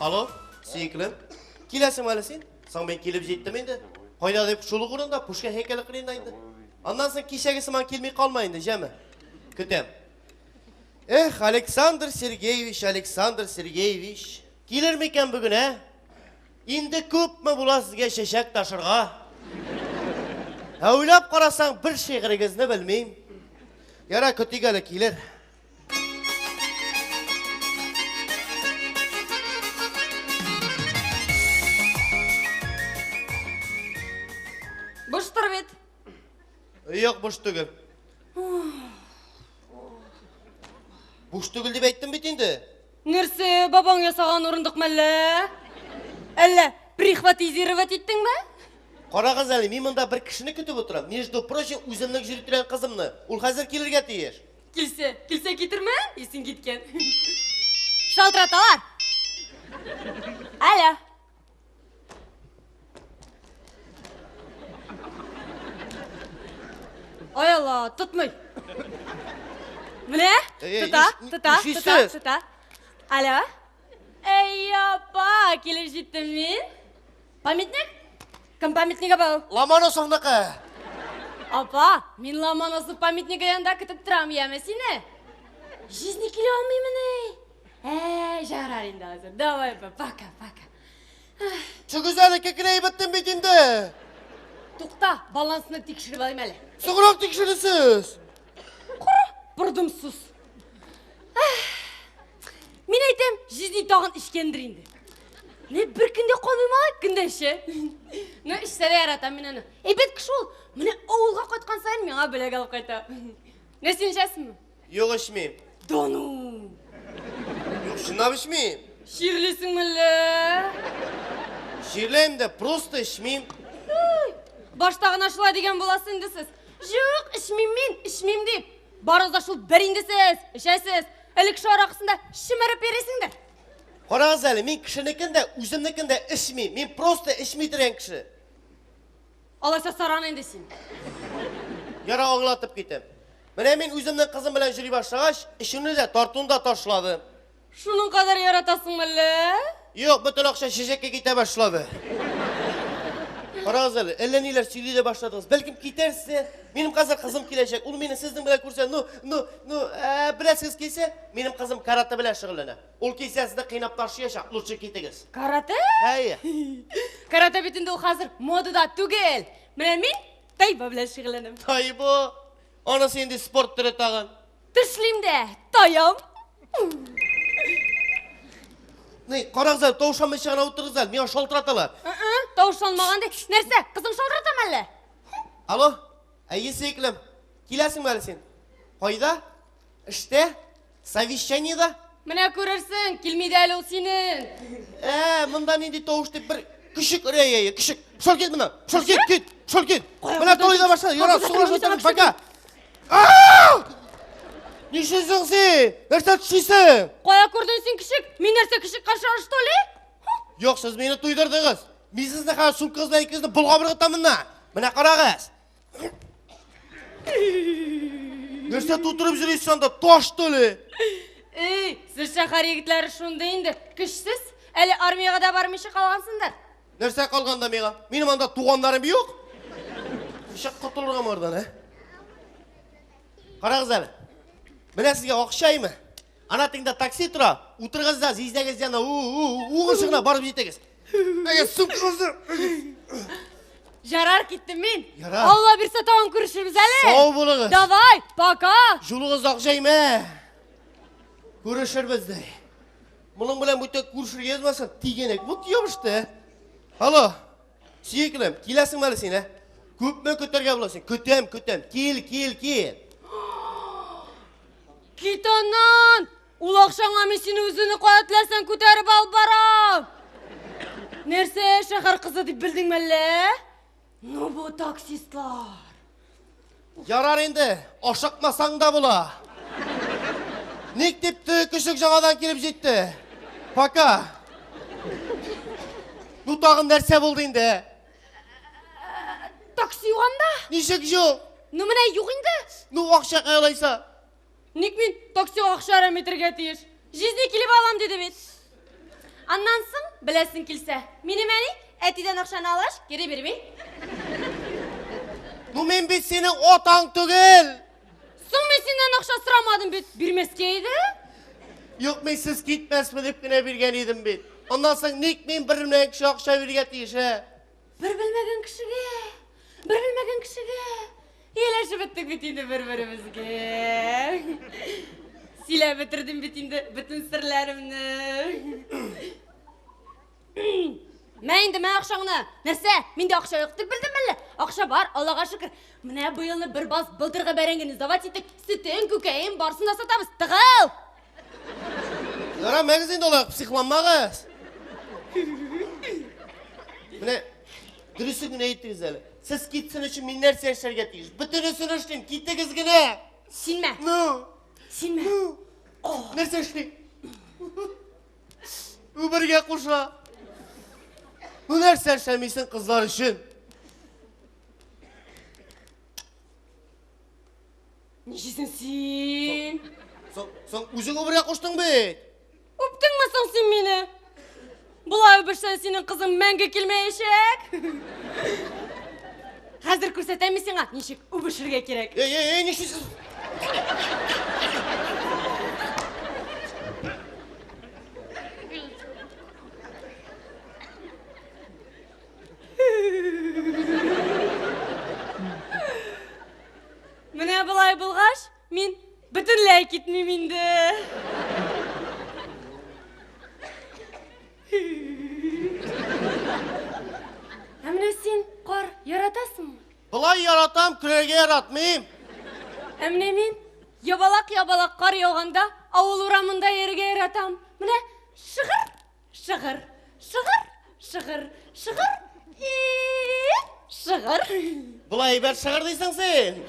Алло, сөеклем. Киләсеңме әле син? Соң мин килеп җиттем инде. Кайда дип шул ук урында, Пушкин һәйкәле кырыенда инде. Аннан соң кичәге сыман килми калма инде, җәме. Көтәм. Эх, Александр Сергеевич, Александр Сергеевич, килер микән бүген, ә? Инде күпме була сезгә чәчәк ташырга? Ә уйлап карасаң, бер шигырегезне белмим. Яра, көтик әле, килер. Буштыр бит. Юк, буш түгел. Буш түгел дип әйттем бит инде. Нәрсә, бабаң ясаган урындык мәллә? Әллә прихватизировать иттеңме? Карагыз әле, мин монда бер кешене көтеп утырам. Между прочим, үземнең йөри торган кызымны. Ул хәзер килергә тиеш. Килсә, килсә китермә, исең киткән. Шалтыраталар. Алло. Ай Алла, тотмый. Менә, тота, тота, тота, тота. Алло. Эй, апа, килеп җиттем мин. Памятник? Кем памятнигы был? Ломоносовныкы. Апа, мин Ломоносов памятнигы янында көтеп торам, яме сине. Жизни килә алмыймыни? Ә, жарар инде хәзер. Давай, апа, пока, пока. Чыгыз әле, кекерәеп беттем бит инде. Тукта, балансны тикшереп алыйм әле. Соңрак тикшерерсез. Кара, бордымсыз. Мин әйтәм, жизни тагын эчкәндер инде. Не бер көндә калмый малай, көндә эчә. Ну, эчсә дә яратам мин аны. Әйбәт кеше ул. Менә авылга кайткан саен миңа бүләк алып кайта. Менә син эчәсеңме? Юк, эчмим. Да ну! Юк, чынлап эчмим. Чирлисең мәллә? Чирләйм дә, просто эчмим. Башта гына шулай дигән буласыз инде сез. Юк, эчмим мин, эчмим дип. Барыгыз да шул бер инде сез, эчәсез. Әле кеше аракысында чимереп йөрисеңдер. Карагыз әле, мин кешенекен дә, үземнекен дә эчмим. Мин просто эчми торган кеше. Алайса саран инде син. Яра аңлатып китәм. Менә мин үземнең кызым белән йөри башлагач, эшемне дә, тартуны да ташладым. Шуның кадәр яратасың мәллә? Юк, бөтен акча чәчәккә китә башлады. Карагыз әле, әллә ниләр сөйли дә башладыгыз. Бәлкем китәрсез. Минем хәзер кызым киләчәк. Ул мине сезнең белән күрсә, ну, ну, ну, ә, беләсегез килсә, минем кызым карате белән шөгыльләнә. Ул килсә сезне кыйнап ташлаячак, лучше китегез. Карате? Әйе. Карате бит инде ул хәзер модада түгел. Менә мин тайба белән шөгыльләнәм. Тайбо. Анысы инде спорт төре тагын. Тешлим дә, таям. Ни, карагыз әле, тавышланмыйча гына утырыгыз әле, миңа шалтыраталар. Тавышланмаган ди. Нәрсә, кызың шалтыратамы әллә? Алло, әйе, сөеклем. Киләсеңме әле син? Кайда? Эштә? Совещаниеда? Менә күрерсең, килми дә әле ул синең. Ә, монда нинди тавыш дип бер көчек өрә яе, көчек. Шол кит моннан. Шол кит, кит, шол кит. Менә тойда башла, яра, сугыш пока. Нишлисең син? Нәрсә төшисең? Кая күрдең син көчек? Мин нәрсә көчек каршы что ли? Юк, сез мине туйдырдыгыз. Мин сезне хәзер сумкагыз белән икегезне болгап ыргытам моннан. Менә карагыз. Нәрсә тутырып йөрисез анда? Таш түле. Эй, сез шәһәр егетләре шундый инде, көчсез. Әле армиягә дә бармыйча калгансыңдыр. Нәрсә калган да миңа? Минем анда туганнарым юк. Ничек котылырга монардан, ә? Карагыз әле. Менә сезгә акчаймы? Ана тегендә такси тора. Утырыгыз да, зиздәгез янына, у-у-у, гына барып җитегез. Әгәр сумкагызны. Жарар киттем мин. Ярар. Алла бирсә тагын күрешербез әле. Сау булыгыз. Давай, пока. Юлыгыз акчаймы? Күрешербез ди. Моның белән бүтән күрешергә язмасын, тигәнәк. Вот ябышты. Алло. Сөеклем, киләсеңме әле син, ә? Күпме көтәргә була син? Көтәм, көтәм. Кил, кил, кил. Кит аннан! Ул акчаңа мин сине үзеңне кая теләсәң күтәреп алып барам. Нәрсә, шәһәр кызы дип белдеңме әллә? Ну бу таксистлар. Ярар инде, ашыкмасаң да була. Ник дип көчек жаңадан килеп җитте. Пока. Ну тагын нәрсә булды инде? Такси юк анда. Ничек юк? Ну менә юк инде. Ну акча кая алайса? Ник мин таксига акча әрәм итәргә тиеш? Җизни килеп алам диде бит. Аннан соң, беләсең килсә, минем әни әтидән акчаны алгач, кире бирми. Ну мин бит синең атаң түгел. Соң мин синнән акча сорамадым бит, бирмәскә иде. Юк, мин сез китмәсме дип кенә биргән идем бит. Аннан соң ник мин бер белмәгән кешегә акча бирергә тиеш, ә? Бер белмәгән кешегә, бер белмәгән кешегә. Ияләшеп беттек бит инде бер-беребезгә. Сөйләп бетердем бит инде бөтен серләремне. Мә инде, мә акчаңны. Нәрсә, миндә акча юк дип белдем әллә? Акча бар, Аллага шөкер. Менә быелны бер баз былтыргы бәрәңгене сдавать иттек. Сөтен, күкәен, барысын да сатабыз. Тыгыл! Ярар, мәгез инде алай, психланмагыз. Менә дөресен генә әйтегез әле. Сез китсен өчен мин нәрсә эшләргә тиеш? Бөтенесен эшлим, китегез генә. Синмә. Ну. Синмә. Ну. Нәрсә эшлим? Үбергә куша. Ну нәрсә эшләмисең кызлар өчен? Нишлисең син? Соң, соң үзең үбергә куштың бит. Үптеңме соң син мине? Болай үбешсәң синең кызың мәңге килмәячәк. Хәзер күрсәтәм мин сиңа, ничек үбешергә кирәк. Эй, эй, эй, нишлисез? Менә болай булгач, мин бөтенләй китмим инде. Ә менә син кар яратасыңмы? Болай яратам, көләргә яратмыйм. Ә менә мин ябалак-ябалак кар яуганда авыл урамында йөрергә яратам. Менә шыгыр, шыгыр, шыгыр, шыгыр, шыгыр, и шыгыр. Болай әйбәт шыгыр дисең син.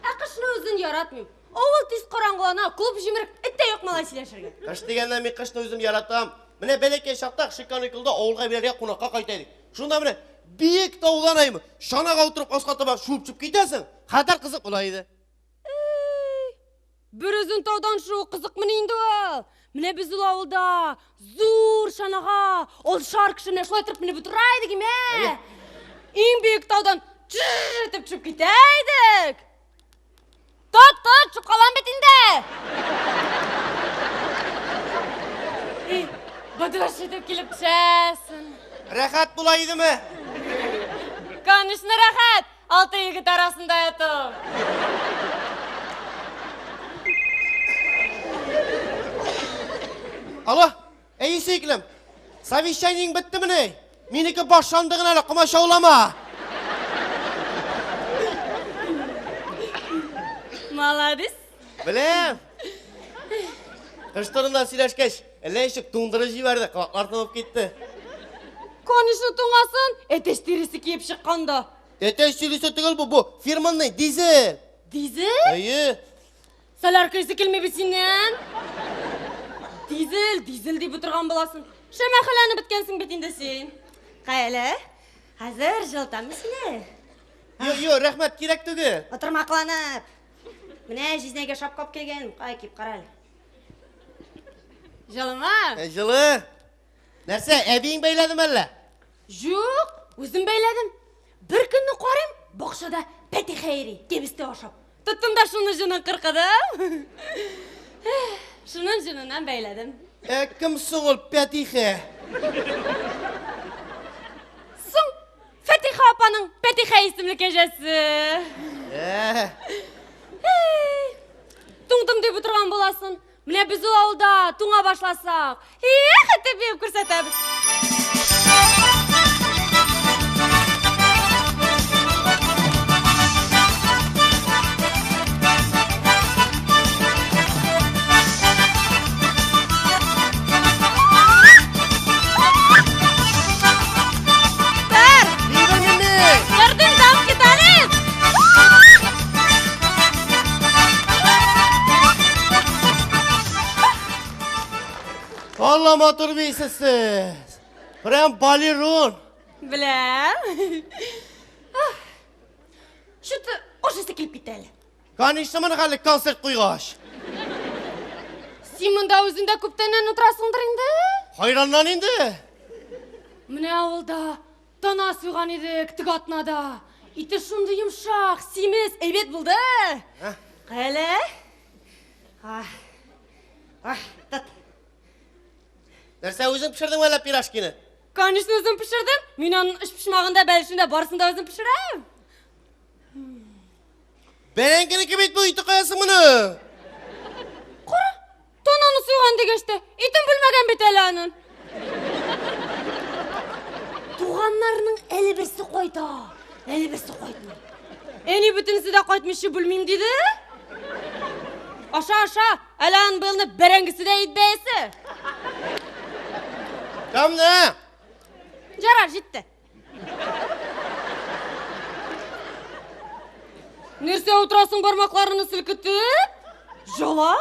Ә кышны үзен яратмыйм. Авыл тиз караңгылана, клуб җимерек, эт тә юк малай сөйләшергә. Кыш дигәннән мин кышны үзем яратам. Менә бәләкәй чакта кышкы каникулда авылга бирергә кунакка кайта идек. Шунда менә биек таудан аймы, чанага утырып аска таба шуып төшеп китәсең. Хәтәр кызык була иде. Бер үзен таудан шуу кызыкмыни инде ул? Менә без ул авылда зур чанага, ул шар кеше менә шулай торып менеп утыра идек име? Иң биек таудан чж итеп төшеп китә идек. Тот, тот, төшеп калам бит инде. И, быдыш итеп килеп төшәсең. Рәхәт була идеме? Конечно, рәхәт. Алты егет арасында яту. Алло, әй сөеклем. Совещаниең беттемени? Минеке башланды гына әле, комачаулама. Молодец. Беләм. Кыш турында сөйләшкәч, әллә ничек туңдырып җибәрде, колаклар тынып китте. Конечно, туңасын, әтәч тиресе киеп чыкканда. Әтәч тиресе түгел бу, бу фирманный дизель. Дизель? Әйе. Солярка исе килми бит синнән. Дизель, дизель дип утырган буласың. Шәмәхәләнеп беткәнсең бит инде син. Каяле? Хәзер җылытам мин сине. Йо, йо, рәхмәт, кирәк түгел. Утырмакланып. Менә җизнәгә шапка алып килгән. Кая киеп кара әле. Җылымы? Ә, җылы. Нәрсә, әбиең бәйләдеме әллә? Юк, үзем бәйләдем. Бер көнне карыйм, бакчада пәтихә йөри, кәбестә ашап. Тоттым да шуны җонын кыркыдым. Шунын җоныннан бәйләдем. Ә кем соң ул пәтихә? Соң, Фатиха апаның Фатиха исемле кәҗәсе. Ә. Туңдым дип утырган буласың. Менә без ул авылда туңа башласак, эх, итеп биеп күрсәтәбез. Алла матур бийсез сез. Прям балерун. Беләм. Что-то ошысы килеп китте әле. Конечно, моны хәле концерт куйгач. Син монда үзең дә күптәннән утырасыңдыр инде. Хайраннан инде. Менә авылда тана суйган идек теге атнада. Ите шундый йомшак, симез, әйбәт булды. Ә? Каяле? Ах. Ах, тот. Нәрсә үзең пешердең әллә пирожкины? Конечно, үзем пешердем. Мин аның өчпочмагын да, бәлешен дә, барысын да үзем пешерәм. Бәрәңгенеке бит бу, ите каясың моны? Кара, тананы суйган дигәч тә, итен бүлмәгән бит әле аның. Туганнарның әле берсе кайта, әле берсе кайтмый. Әни бөтенесе дә кайтмыйча бүлмим диде. Аша, аша, әле аның быелны бәрәңгесе дә ит бәясе. Тәмле. Ярар, җитте. Нәрсә утырасың бармакларыңны селкетеп? Жала?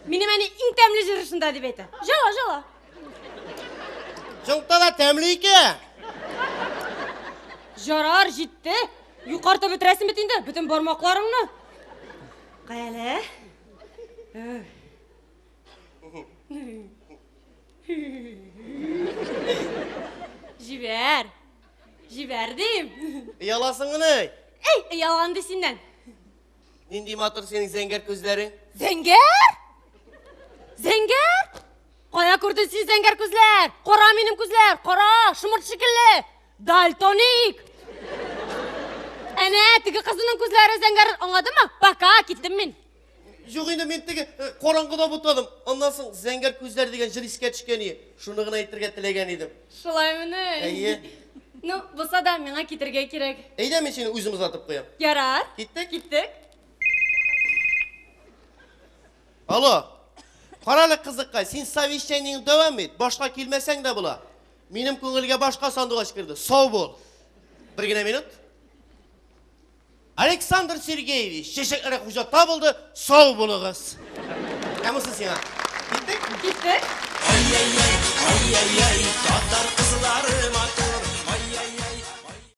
Минем әни иң тәмле җыры шунда дип әйтә. Жала, жала. Чынта да тәмле икән. Жарар, җитте. Юкартып бетерәсең бит инде бөтен бармакларыңны. Каяле? Җибәр. Җибәр дим. Ояласың гына. Эй, оялган ди синнән. Нинди матур синең зәңгәр күзләрең. Зәңгәр? Зәңгәр? Кая күрдең син зәңгәр күзләр? Кара минем күзләр, кара, шомырт шикелле. Дальтоник. Әнә, теге кызының күзләре зәңгәр, аңладыңмы? Пока, киттем мин. Юк инде мин теге караңгыда бутадым. Аннан соң зәңгәр күзләр дигән җыр искә төшкән иде. Шуны гына әйтергә теләгән идем. Шулаймыни? Әйе. Ну, булса да миңа китергә кирәк. Әйдә мин сине үзем озатып куям. Ярар. Киттек? Киттек. Алло. Карале кызыккай, син совещаниең дәвам ит. Башка килмәсәң дә була. Минем күңелгә башка сандугач керде. Сау бул. Бер генә минут. Александр Сергеевич, чәчәкләре хуҗа табылды, сау булыгыз. Ә монысы сиңа. Киттек? Киттек. Ай-яй-яй, ай-яй-яй, татар кызлары матур.